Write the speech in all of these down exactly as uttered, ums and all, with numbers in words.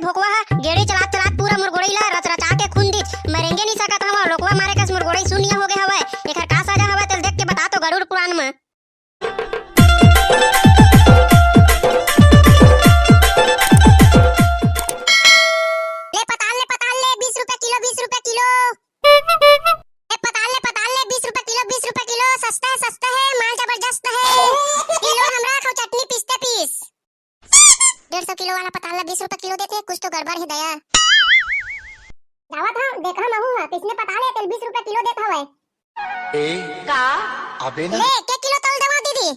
लोकवा ह गेड़ी चलात चलात पूरा मोर गोड़ई ला रच रचा के खून दीच। मैं रेंगे नहीं सकत हवं। लोकवा मारे कस मोर गोड़ई सुनिया हो गए हवय। एकर का सजा हवय तेल देख के बता तो गरुड़ पुराण म। ले पताल, ले पताल, ले, बीस रुपया किलो, बीस रुपया किलो। ए पताल ले, पताल ले, बीस रुपया किलो, बीस रुपया किलो, सस्ता है, सस्ता है, माल जबरदस्त है। किलो हमरा खाओ चटनी पीसते पीस। डेढ़ सौ किलो वाला पताल ला बीस रुपया किलो देथे, कुछ तो गड़बड़ है दया। जावत हंव, देखहूं महूं हा, किसने पताल हे, तेल बीस रुपया किलो देत हवय। ए, का? अबे ना। ले, के किलो तौल देवा दीदी?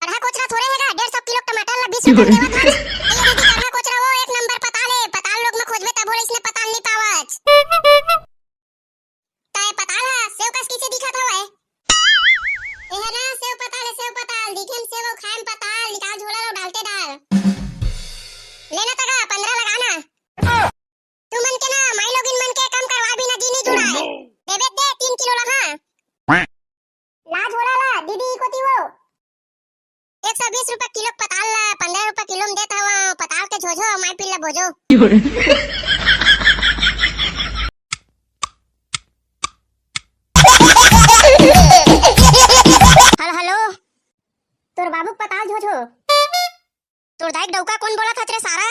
कढ़ा कोचरा थोड़े हे गा, डेढ़ सौ किलो टमाटर ला बीस रुपया देवत हन। ये दीदी, कढ़ा कोचरा वो एक नंबर पताल हे, पताल लोग में खोजबे तभो ले इसने पताल नहीं पावच। तय पताल ह सेव कस कइसे दिखत हवय? एह ना सेव पताल हे, सेव पताल, दिखे म सेव अउ खाए म पताल, निकाल झोला लो डालते डाल। लेना तगा, पंद्रह लगा ना। तुमन के ना, माई लोगिन मन के कम करवा भी ना जी नहीं जुड़ाए। देबे दे तीन किलो ला, हाँ। ला झोला ला, दीदी कोती वो। एक सौ बीस रुपया किलो पताल ला, पंद्रह रुपया किलो में देत हवा, पताल के झोझो, मार पीला बोझो। हेलो, हेलो, तोर बाबू के पताल झोझो। तोर दाई के डौका कोन बोलत हच रे सारा?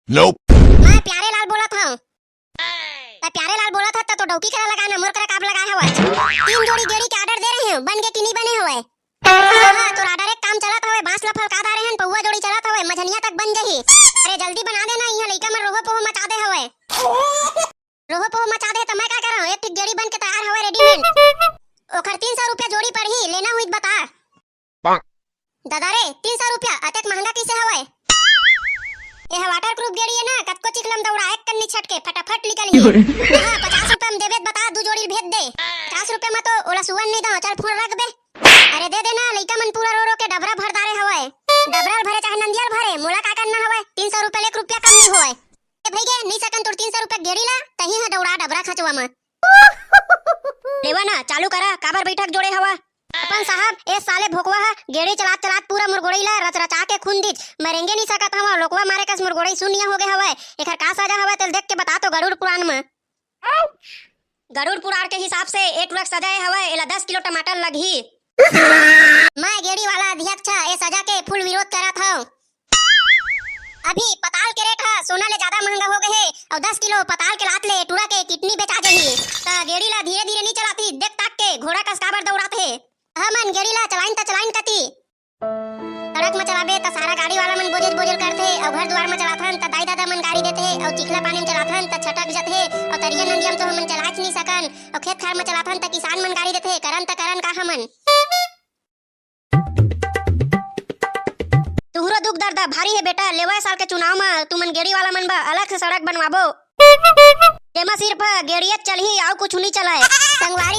Nope। मैं प्यारे लाल बोलत हूँ। त प्यारे लाल बोलत हच त तो डौकी करा लगा ना, मोर करा काब लगाए हवय। तीन जोड़ी गेड़ी के ऑर्डर दे रहे हूँ, बन के कि नहीं बने हवय? हाँ, हाँ, तोर ऑर्डर एक काम चलत हवय, बांस ला फलका डारे हन, पौवा जोड़ी चलत हवय, मझनिया तक बन जही। अरे जल्दी बना देना, इहाँ लइका मन रोहो पोहो मचा दे हवय। रोहो पोहो मचा दे त मैं का करंव, एक ठिक गेड़ी बन के तैयार हवय रेडीमेड। ओखर तीन सौ रुपया जोड़ी पड़ही, लेना हुई त बता। ददा रे, तीन सौ रुपया अतेक महंगा कइसे हवय? ये ह वाटर प्रूफ गेड़ी हे ना, कतको चिखला म दौड़ा, एक कन्नी छटके, फटाफट निकल ही। हाँ, पचास रुपया म देबे त बता, दू जोड़ी भेज दे। पचास रुपया म तो ओला सुवन नहीं दो, चल फोन रख बे। अरे दे दे ना, लइका मन पूरा रो रो के डबरा भर डारे हवय। डबरा ल भरे चाहे नंदिया ल भरे, मोला का करना हवय? तीन सौ रुपया ले एक रुपया कम नहीं होवय। ए भई गे, नहीं सकन तोर तीन सौ रुपया गेड़ी ला, तही ह दौड़ा डबरा खचवा म। लेवा ना, चालू करा, काबर बैठक जोड़े हवा? अपन साहब, ए साले भोकवा ह गेड़ी चलात चलात पूरा मोर गोड़ई ला रच रचा के खून दीच। मैं रेंगे नहीं सकत हवं, लोकवा मारे कस मोर गोड़ई सुनिया हो गए हवय। एकर का सजा हवय तेल देख के बता तो गरुड़ पुराण म। गरुड़ पुराण के हिसाब से ए टुरा के सजा ए हवय, एला दस किलो टमाटर लगही। मैं गेड़ी वाला अध्यक्ष ए सजा के full विरोध करत हव। अभी पताल के रेट ह सोना ले ज्यादा महंगा हो गए हे, अउ दस किलो पताल के लात ले टुरा के किडनी बेचा जही। त गेड़ी ला धीरे धीरे नहीं चलाती, देख ताक के घोड़ा कस काबर दौड़ात हे। हमन गेड़ी ला चलाइन त चलाइन कती। सड़क म चलाबे त सारा गाड़ी वाला मन बोजेल बोजेल करथे, अउ घर दुआर म चलाथन त दाई ददा मन गारी देथे, अउ चिखला पानी म चलाथन त छटक जथे, अउ तरिया नंदिया म तो हमन चलाच नहीं सकन, अउ खेत खार म चलाथन त किसान मन गारी देथे, करन त करन का हमन। तुहरो दुख दर्द भारी हे बेटा, लेवय साल के चुनाव म तुमन गेड़ी वाला मन बर अलग से सड़क बनवाबो, जेमा सिर्फ गेड़ियत चलही, अउ कुछु नहीं चलय। संगवारी